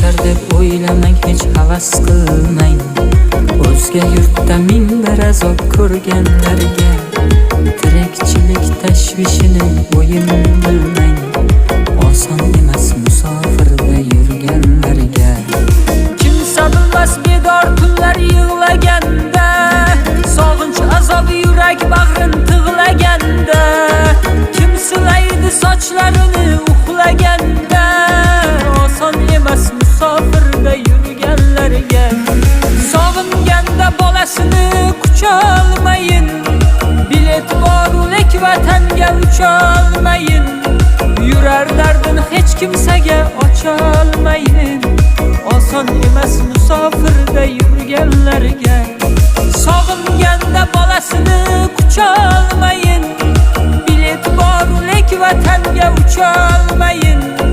Kechar deb o'ylamang, hech havas qilmang. O'zga yurtda ming bir azob ko'rganlarga tirikchilik tashvishini o'yin bilmang. Oson emas musofirda yurganlarga. Kimsa bilmas bedor tunlar yig'laganda, sog'inch azobi yurak bag'rin tig'laganda, kim silaydi sochlarini uxlaganda. Oson emas musofirda yurganlarga. Sog'inganda bolasini qucholmayin, bilet bor lek vatanga ucholmayin, yurar dardini hech kimsaga ocholmayin. Oson emas musofirda yurganlarga. Sog'inganda bolasini qucholmayin, bilet bor lek vatanga ucholmayin.